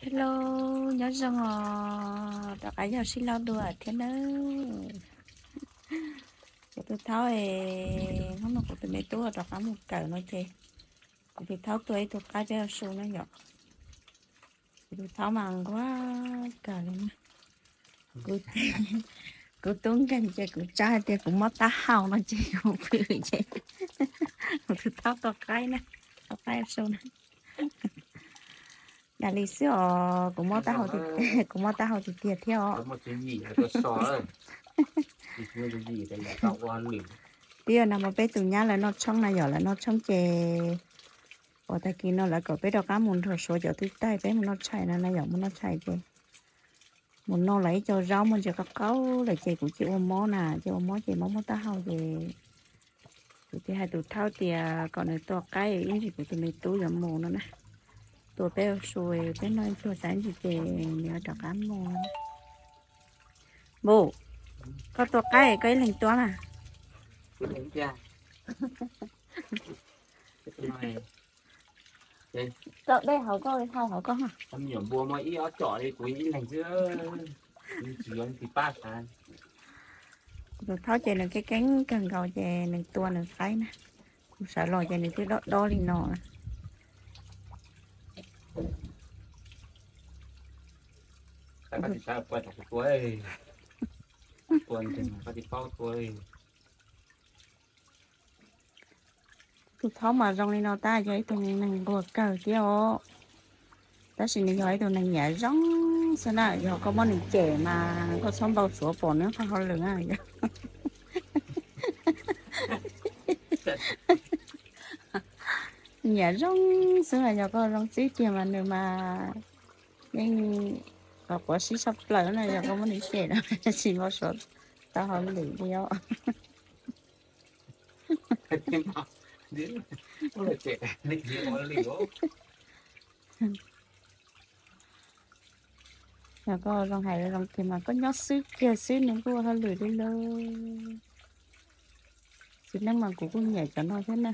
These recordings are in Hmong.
Hello, nyob zoo os, rov qab yog sib laug dua thiab nawb. Kuv tus thaub es, hnub no kuv tus me tub rov qab mus kawm no ces kuv tus thaub tua ib tug qaib peb ua su na yom. Kuv tus thaub mas nquag kawg li na. Kuv tub nkeeg ces kuv tsa hais tias kuv mob taub hau no ces kuv pw ces kuv tus thaub tua qaib na, tua qaib ua su na. Yam li xwb os, kuv mob taub hau tiag, kuv mob taub hau tiag tiag thiab os. Twb yog nag hmo peb tus nyab lawv noj tshoob na yom, lawv noj tshoob ces uas tag kis no lawv kom peb rov qab mus nrog Suav cov twb taig peb mus noj tshais no na yom, mus noj tshais ces mus noj lawv ib co zaub muaj ntsis qaub qaub lawm ces kuv cia ua mob na, cia ua mob ces mob mob taub hau ces kuv thiaj hais tus thaub tias kom nws tua qaib ib ntsis kuv tus me tub yuav mus no na. Tua peb ua su, peb noj ib pluag tas ib ntsis ces nws yuav rov qab mus. Npus, koj tua qaib koj ib leeg tua na. Tau dej hauv koj, hau hauv koj. Nyuam npua muaj ib ob tsom li kuv ib leeg xwb, tsis yuav tsis pab xav. Tus thaub ces nws keeb keeb kawg nkaus ces nws tua nws qaib na. Kuv sawv los ces nws twb dob dob li no. Koj tsis sawv puas tom kuv tua, tua ntseeg koj tsis paub tua. Tus thaub mas zoo li no tab yog ib tug neeg nquag kawg thiab os. Tab sis nws yog ib tug neeg nyiam zoo xwb na, yog koj muab nws cem mas koj txhob npau suav pom nws qhov hauj lwm na. Nyiam zoo xwb na, yog koj zoo txib tiag mas nws mas yeej qhuav sib sab plaws na, yog koj muab nws cem no tsis npau suav tau hauj lwm li os. Yog koj zoo hais zoo kiag mas koj nyob xwb kiag xwb nws kuj ua hauj lwm li lauj. Txiv neej mas kuv kuj nyiam cov no thiab na.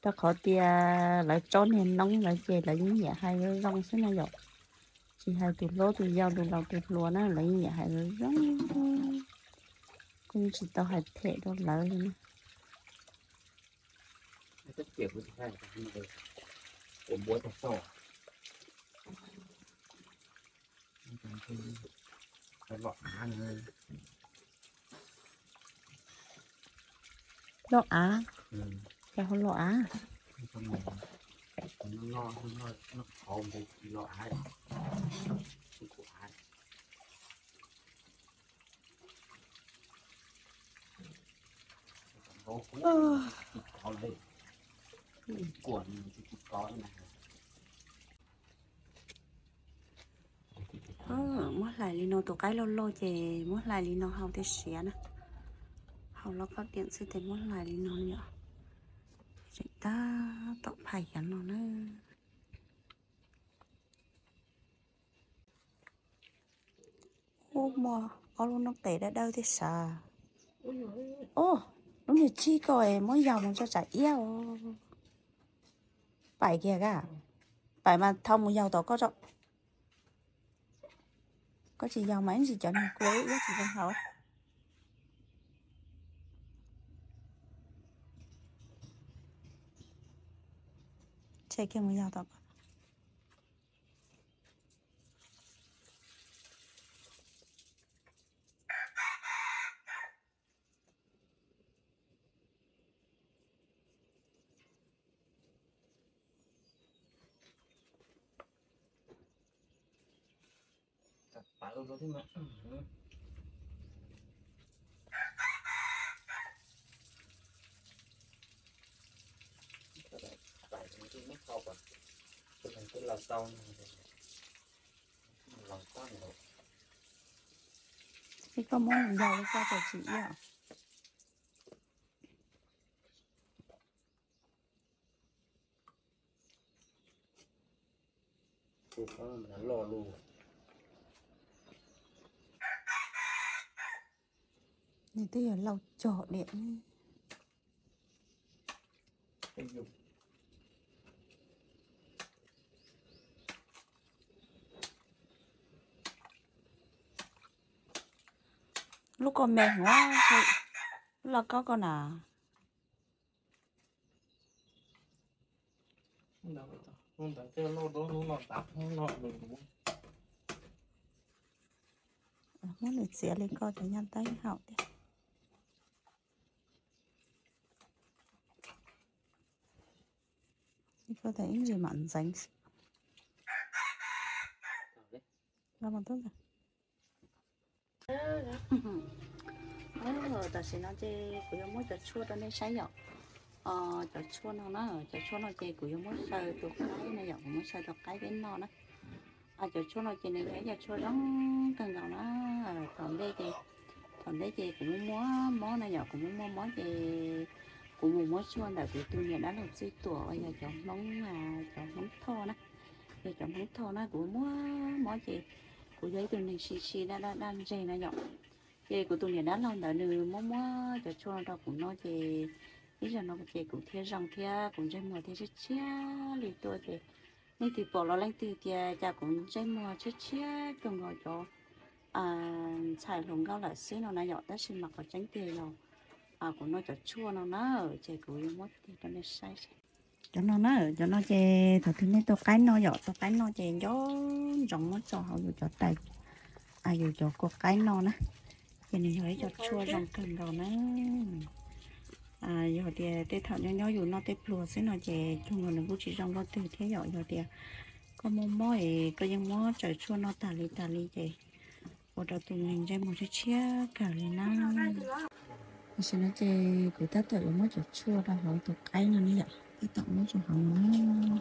Rau qhov tias lawv tsob niag noob lawv ces lawv yeej nyiam hais zoo zoo xwb na yom. Tsis hais tus hlob tus yau tus laus tus hluas na lawv yeej nyiam hais zoo zoo. Kuj yeej tsis tau hais phem rau lawv li na. Loj av, cas ho loj av? Muab hlais li no, tus qaib loj loj ces muab hlais li no hau thiaj siav na. Hau loj koj tiam xwb ces muab hlais li no yom. Tseem tab tom phais cov no na. Ub, muaj ob lub noob qes dawb dawb thiab sav. Ub, lub niag tsig ko muab yaug mus tso tsam iab os. Paim kiag ka, paim mas thau mus yaug tom koj tso. Koj tsis yaug mas ib ntsis cov niag kua ib tsis zoo haus. Tshem kiag mus yaug tom koj. Ces koj muab mus yaug li koj tau tsis iab. Nws twb yog lauj cog diam. Lub koj me hov, lub lauj kaub koj na. Muab nws txiav li koj cov nyaj teeb haum thiab. Koj tas ib ntsis mam ntxeev. Tam sim no ces kuv yuav muab cov tshuaj rau nej saib yom. Cov tshuaj no na, cov tshuaj no ces kuv yuav muab xyaw tus qaib na yom, kuv muab xyaw tus qaib peb noj na. Cov tshuaj no ces nws yog ib cov tshuaj zoo kawg nkaus na. Thaum ntej ces, thaum ntej ces kuv muaj muaj mob na yom, kuv muaj muaj mob ces kuv mus muab tshuaj ntawm kuv tus niam dab laug Txwj Tuam uas yog cov Hmoob, cov Hmoob Thoj na. Yog cov Hmoob Thoj na, kuv muaj mob ces kuv yog ib tug neeg si si daj daj daj ntseg na yom. Ces kuv tus niam dab laug ntawd nws muab muab cov tshuaj no rau kuv noj ces ib zaug no ces kuv thiaj zoo thiab kuv ntsej muag thiaj tshiab tshiab li tuaj ces leej twg pom los leej twg tias cas kuv ntsej muag tshiab tshiab kawg nkaus cov ntxhais hluas nkauj lawm xwb no na yom, tab sis mas qhov tseeb tiag yog kuv noj cov tshuaj no na, ces kuv yuav muab tig rau nej saib. Cov no na, cov no ces thaum twg nej tua qaib noj yom, tua qaib noj ces nco ntsoov muab tso hauv yus cov tais, yus cov kua qaib noj na, ces nws yog ib co tshuaj zoo kawg nkaus na. Yog tias tej thaum nyob nyob yus noj tej pluag xwb no ces cuag nkaus nws kuj tsis zoo luaj twg thiab yom. Yog tias koj muaj mob es koj yeej muab tsaws tshuaj noj tas li tas li ces ua rau tus neeg ntsej muag tshiab tshiab kawg li na. Tam sim no ces kuv tab tom yuav muab cov tshuaj rau hauv tus qaib no ne yom, tab tom muab rau hauv no na.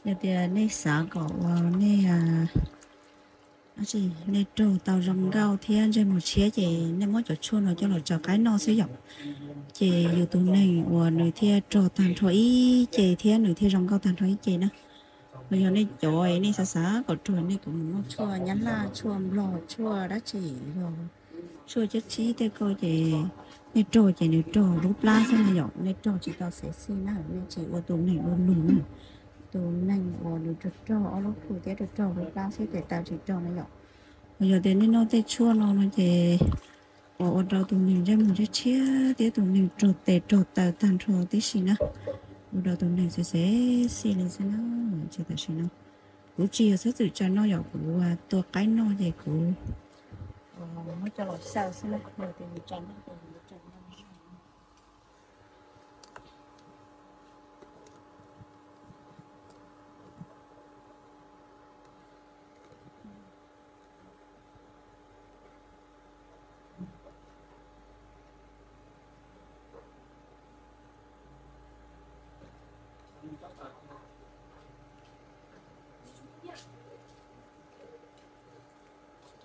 Yog tias nej xav kom uas nej, nej raug tau zoo nkauj thiab ntsej muag tshiab ces nej muab cov tshuaj no coj los tsaws qaib noj xwb yom. Ces yus tus neeg uas nws thiaj raug tag nrho ib ce thiab nws thiaj zoo nkauj tag nrho ib ce na. Los yog nej cov nej xav xav kom raug nej kuj mus muab tshuaj nyab laj, tshuaj nplog, tshuaj dab tsi, yog tshuaj cab tsib tej ko ces nej raug ces nws raug lub plab xwb na yom, nej raug tsis tau xev xij na, nej tsis ua tus neeg ua lug na. Tus neeg uas nws raug raug ob lub plhu thiab raug raug lub plab xwb ces tau tsis raug na yom. Los yog tias nej noj tej tshuaj no no ces uas ua rau tus neeg ntsej muag tshiab tshiab thiab tus neeg raug tes raug taw tag nrho tib si na, ua rau tus neeg xev xev xij li xwb na. Ces tam sim no kuv tsis yog xav txwm tsaws noj yom, kuv tua qaib noj ces kuv muab coj los xyaw xwb na, yog tias nws tsaws noj ces nws tsaws noj.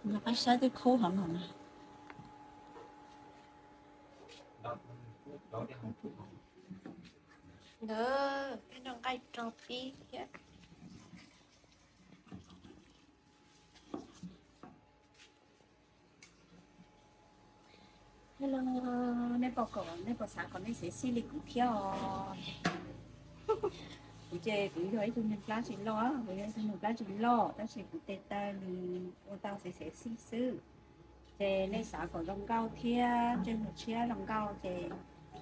Nqa saib twb khub hov no na. Ntawd peb noj nqaij rau pib thiab. Hello, nej puas kom, nej puas xav kom nej xev xij li kuv thiab os? Kuv ces kuv yog ib tug neeg plab tsis loj, kuv yog ib tug neeg plab tsis loj tab sis kuv tes taw nws ua tau xev xev xij xwb. Ces nej xav kom zoo nkauj thiab ntsej muag tshiab zoo nkauj ces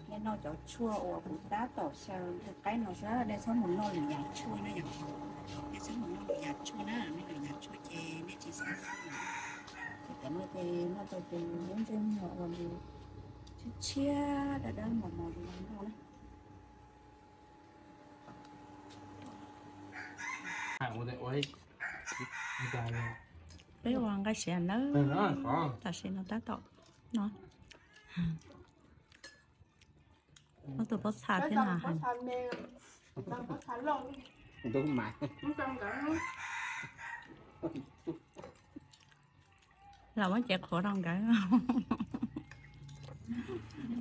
nej noj cov tshuaj uas kuv tab tom xyaw tus qaib no xwb, nej txhob mus noj lwm yam tshuaj na yom. Nej txhob mus noj lwm yam tshuaj na, nej lwm yam tshuaj ces nej tsis xav xij. Ces cov no ces noj tau ces lub ntsej muag uas nws tshiab tshiab dawb dawb mos mos li no noj na. Peb ua nqaij siav nawb, tam sim no tab tom no. Ob tug pob txha thiab no. Los muab cev qhuav rau nkawd.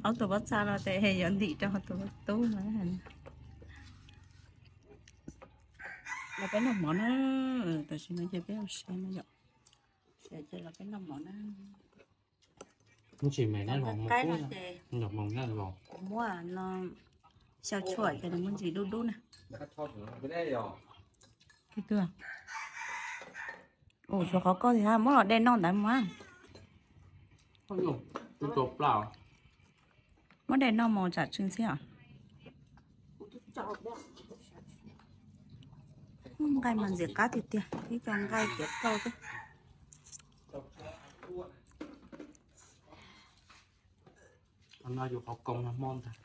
Ob tug pob txha no ces yuav ntim rau tus tub no. Los peb noj mov na, tam sim no ces peb ua siav no yom. Siav ces los peb noj mov na. Muab tsis me na, qaib no ces kuv muab no xyaw tshuaj ces nws muaj ntsis dub dub na. Ua tshuav qhov koj tiag, muab los de noj ntawd mas. Muab daim no mus tsam tsw ntxhiab os. Nqaij mas ntxim qab tiag tiag, ib co nqaij tiav rau xwb.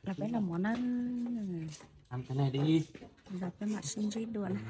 Los peb los mov na. Los peb mam sib ntsib dua na.